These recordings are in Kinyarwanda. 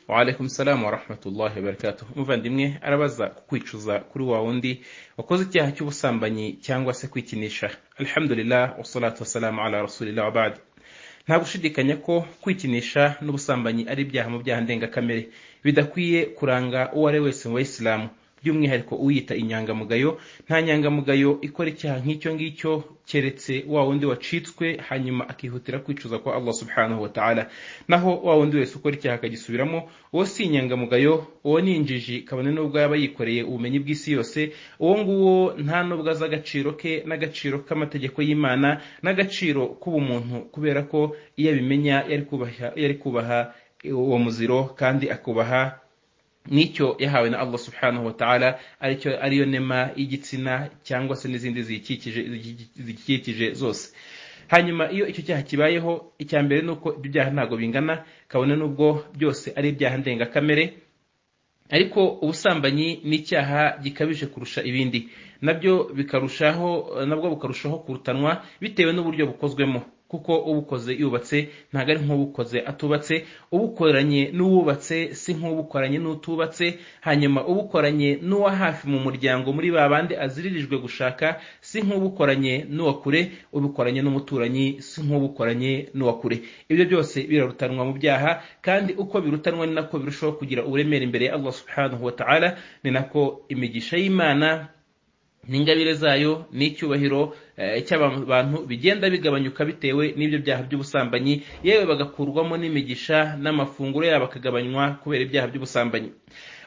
Wa alaikum salam wa rahmatullahi wa barakatuh. Umuvandimwe arabaza kukwicuza kuri wa wundi wakoze icyaha cy'ubusambanyi cyangwa se kwikinisha. Alhamdulillah, wassalatu wassalamu ala rasulillah wa ba'd. Nta gushidikanya ko kwikinisha n'ubusambanyi ari ibyaha mu byaha ndengakamere bidakwiye kuranga uwo ari wese mu bayisilamu, by'umwihariko uyita inyangamugayo. Nta nyangamugayo ikora icyaha nk'icyo ngicyo keretse wa wundi wacitswe hanyuma akihutira kwicuza kwa Allah subhanahu wa ta'ala. Naho wa wundi wese ukora icyaha akagisubiramo, uwo si inyangamugayo, uwo ni injiji, kabone n'ubwo yaba yikoreye ubumenyi bw'isi yose. Uwo nguwo nta nubwo azi agaciro ke n'agaciro k'amategeko y'Imana n'agaciro k'ubumuntu, kubera ko iyo abimenya yari kubaha uwo muziro kandi akubaha n'icyo yahawe na Allah subhanahu wa ta'ala, aricyo ariyo nema y'igitsina cyangwa se n'izindi zikikije zose. Hanyuma iyo icyo cyaha kibayeho, icya mbere nuko ibyo byaha ntago bingana, kabone n'ubwo byose ari ibyaha ndengakamere, ariko ubusambanyi ni icyaha gikabije kurusha ibindi, nabyo bikarushaho, nabwo bukarushaho kurutanwa bitewe n'uburyo bukozwemo, kuko ubukoze yubatse ntago ari nk'ubukoze atubatse, ubukoranye n'uwubatse si nk'ubukoranye n'utubatse, hanyuma ubukoranye n'uwa hafi mu muryango muri ba bandi aziririjwe gushaka si nk'ubukoranye n'uwa kure, ubukoranye n'umuturanyi si nk'ubukoranye n'uwa kure. Ibyo byose birarutanwa mu byaha, kandi uko birutanwa ni nako birushaho kugira uburemere imbere ya Allah subhanahu wa ta'ala, ni nako imigisha y'Imana n'ingabire zayo n'icyubahiro cy'abantu bigenda bigabanyuka bitewe n'ibyo byaha by'ubusambanyi, yewe bagakurwamo n'imigisha n'amafunguro yabo akagabanywa kubera ibyaha by'ubusambanyi.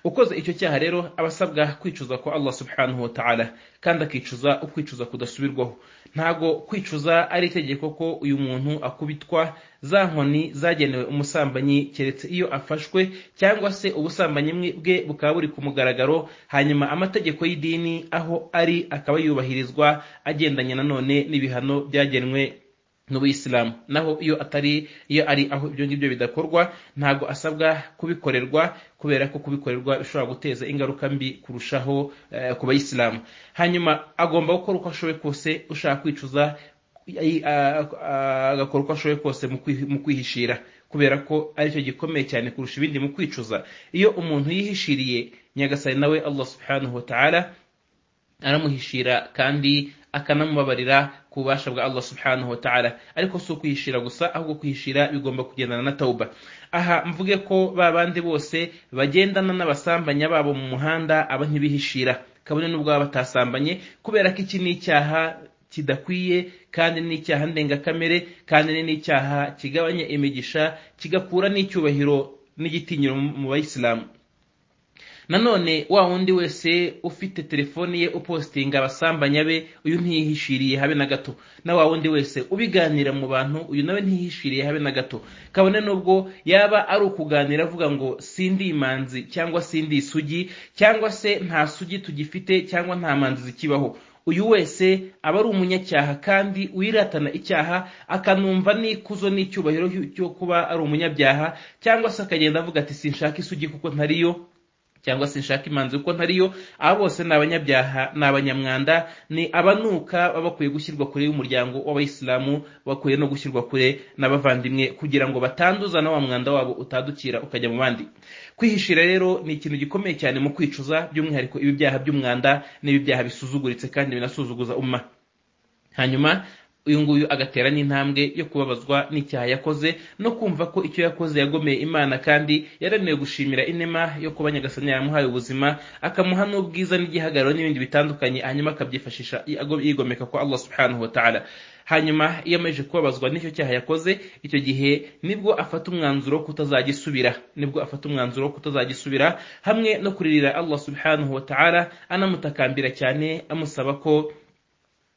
Ukoze icyo cyaha rero abasabwa kwicuza kwa Allah subhanahu wa ta'ala, kandi akicuza ukwicuza kudasubirwaho. Ntago kwicuza ari itegeko ko uyu muntu akubitwa za nkoni zagenewe umusambanyi, keretse iyo afashwe cyangwa se ubusambanyi bwe bukaba buri ku mugaragaro, hanyuma amategeko y'idini aho ari akaba yubahirizwa agendanye nanone n'ibihano byagenwe n'ubuyisilamu. Naho iyo atari, iyo ari aho ibyo ngibyo bidakorwa, ntago asabwa kubikorerwa, kubera ko kubikorerwa bishobora guteza ingaruka mbi kurushaho ku bayisilamu. Hanyuma agomba gukora uko ashoboye kose, ushaka kwicuza agakora uko ashoboye kose mu kwihishira, kubera ko aricyo gikomeye cyane kurusha ibindi mu kwicuza. Iyo umuntu yihishiriye Nyagasani nawe Allah subhanahu wa ta'ala aramuhishira kandi akanamubabarira ku bubasha bwa Allah subhanahu wa ta'ala. Ariko si ukwihishira gusa, ahubwo kwihishira bigomba kugendana na tauba. Aha mvuge ko ba bandi bose bagendana n'abasambanya babo mu muhanda aba ntibihishira, kabone n'ubwo baba batasambanye, kubera ko iki ni icyaha kidakwiye kandi ni icyaha ndengakamere, kandi ni n'icyaha kigabanya imigisha, kigakura n'icyubahiro n'igitinyiro mu bayisilamu. Nanone wa wundi wese ufite telefoni ye upostinga abasambanya be, uyu ntiyihishiriye habe na gato. Na wa wundi wese ubiganira mu bantu, uyu nawe ntiyihishiriye habe na gato, kabone nubwo yaba ari ukuganira avuga ngo sindi imanzi cyangwa sindi isugi cyangwa se nta sugi tugifite cyangwa nta manzi zikibaho. Uyu wese aba ari umunyacyaha kandi wiratana icyaha, akanumva n'ikuzo n'icyubahiro cyo kuba ari umunyabyaha, cyangwa se akagenda avuga ati sinshaka isugi kuko ntariyo, cyangwa se nshaka imanzi kuko ntariyo. Abo bose ni abanyabyaha, ni abanyamwanda, ni abanuka, baba bakwiye gushyirwa kure y'umuryango w'abayisilamu, bakwiye no gushyirwa kure n'abavandimwe kugira ngo batanduza na wa mwanda wabo utadukira ukajya mu bandi. Kwihishira rero ni ikintu gikomeye cyane mu kwicuza, by'umwihariko ibi byaha by'umwanda n'ibi byaha bisuzuguritse kandi binasuzuguza umma. Hanyuma uyu nguyu agatera n'intambwe yo kubabazwa n'icyaha yakoze no kumva ko icyo yakoze yagomeye Imana, kandi yaremewe gushimira inema yo kuba Nyagasani yamuhaye ubuzima, akamuha n'ubwiza n'igihagararo n'ibindi bitandukanye, hanyuma akabyifashisha yigomeka kwa Allah subhanahu wa ta'ala. Hanyuma iyo amaze kubabazwa n'icyo cyaha yakoze, icyo gihe nibwo afata umwanzuro kutazagisubira, nibwo afata umwanzuro kutazagisubira, hamwe no kuririra Allah subhanahu wa ta'ala, anamutakambira cyane amusaba ko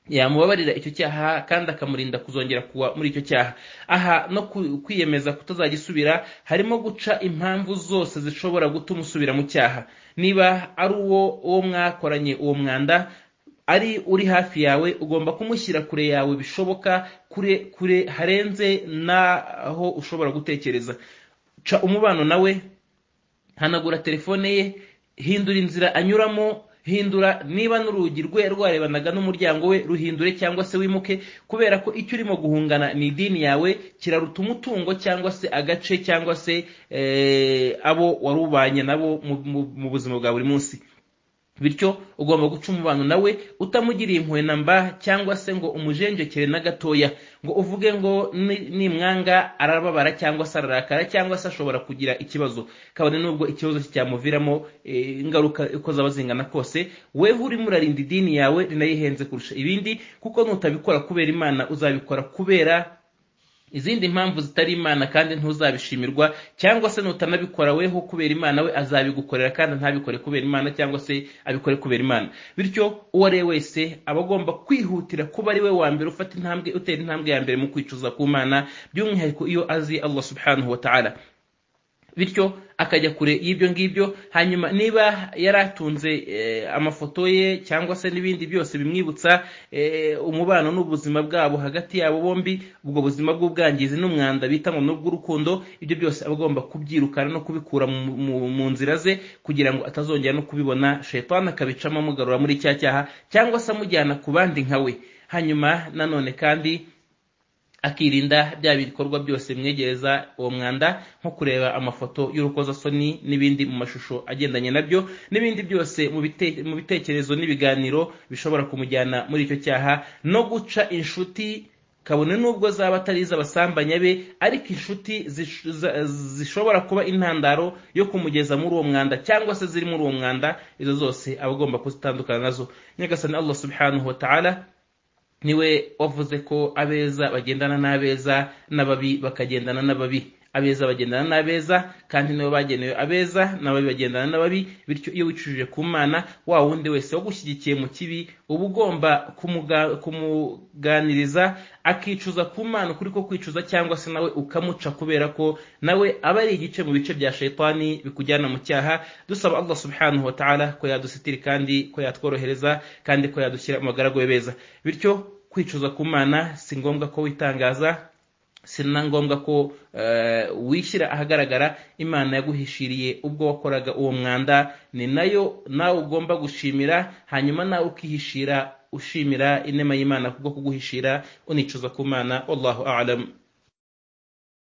yamubabarira icyo cyaha kandi akamurinda kuzongera kuwa muri icyo cyaha. Aha no kwiyemeza kutazagisubira harimo guca impamvu zose zishobora gutuma usubira mu cyaha. Niba ari uwo mwakoranye uwo mwanda ari uri hafi yawe, ugomba kumushyira kure yawe bishoboka, kure kure harenze naho ushobora gutekereza. Ca umubano nawe, hanagura telefone ye, hindura inzira anyuramo, Hindura, niba n'urugi rwe rwarebanaga n'umuryango we, ruhindure cyangwa se wimuke, kubera ko icyo urimo guhungana ni idini yawe, kiraruta umutungo cyangwa se agace cyangwa se abo warubanye nabo mu buzima bwa buri munsi. Bityo ugomba guca umubano nawe utamugiriye impuhwe na mba, cyangwa se ngo umujenjekere na gatoya, ngo uvuge ngo nimwanga arababara cyangwa se ararakara cyangwa se ashobora kugira ikibazo, kabone nubwo ikibazo cyamuviramo ingaruka uko zaba zingana kose. Weho urimo urarinda idini yawe rinayihenze kurusha ibindi, kuko nutabikora kubera Imana uzabikora kubera izindi mpamvu zitari Imana, kandi ntuzabishimirwa, cyangwa se nutanabikora weho kubera Imana, we azabigukorera kandi ntabikore kubera Imana cyangwa se abikore kubera Imana. Bityo uwo ari we wese aba agomba kwihutira kuba ari we wa mbere ufata intambwe, utera intambwe ya mbere mu kwicuza ku Mana, by'umwihariko iyo azi Allah subhanahu wa ta'ala. Bityo akajya kure y'ibyo ngibyo. Hanyuma niba yaratunze amafoto ye cyangwa se n'ibindi byose bimwibutsa umubano n'ubuzima bwabo hagati yabo bombi, ubwo buzima bw'ubwangizi n'umwanda bita ngo n'ubw'urukundo, ibyo byose aba agomba kubyirukana no kubikura mu nzira ze, kugira ngo atazongera no kubibona, shaytani akabicamo amugarura muri cya cyaha cyangwa se amujyana ku bandi nka we. Hanyuma nanone kandi akirinda bya bikorwa byose bimwegereza uwo mwanda, nko kureba amafoto y'urukozasoni n'ibindi mu mashusho agendanye nabyo, n'ibindi byose mu bitekerezo n'ibiganiro bishobora kumujyana muri icyo cyaha, no guca inshuti kabone nubwo zaba atari iz'abasambanya be, ariko inshuti zishobora kuba intandaro yo kumugeza muri uwo mwanda cyangwa se ziri muri uwo mwanda, izo zose aba agomba kuzitandukana nazo. Nyagasani Allah subhanahu wa ta'ala niwe wavuze ko abeza bagendana n'abeza n'ababi bakagendana n'ababi. Abeza bagendana n'abeza kandi nibo bagenewe abeza, n'ababi bagendana n'ababi. Bityo iyo wicujije ku Mana, wa wundi wese wagushyigikiye mu kibi uba ugomba kumuganiriza akicuza ku Mana ukuri ko kwicuza, cyangwa se nawe ukamuca, kubera ko nawe aba ari igice mu bice bya shaytani bikujyana mu cyaha. Dusaba Allah subhanahu wa ta'ala ko yadusitira kandi ko yatworohereza kandi ko yadushyira mu bagaragu be beza. Bityo kwicuza ku Mana si ngombwa ko witangaza, si na ngombwa ko wishyira ahagaragara. Imana yaguhishiriye ubwo wakoraga uwo mwanda, ni nayo nawe ugomba gushimira, hanyuma nawe ukihishira ushimira inema y'Imana kubwo kuguhishira unicuza ku Mana. Wallahu a'lam.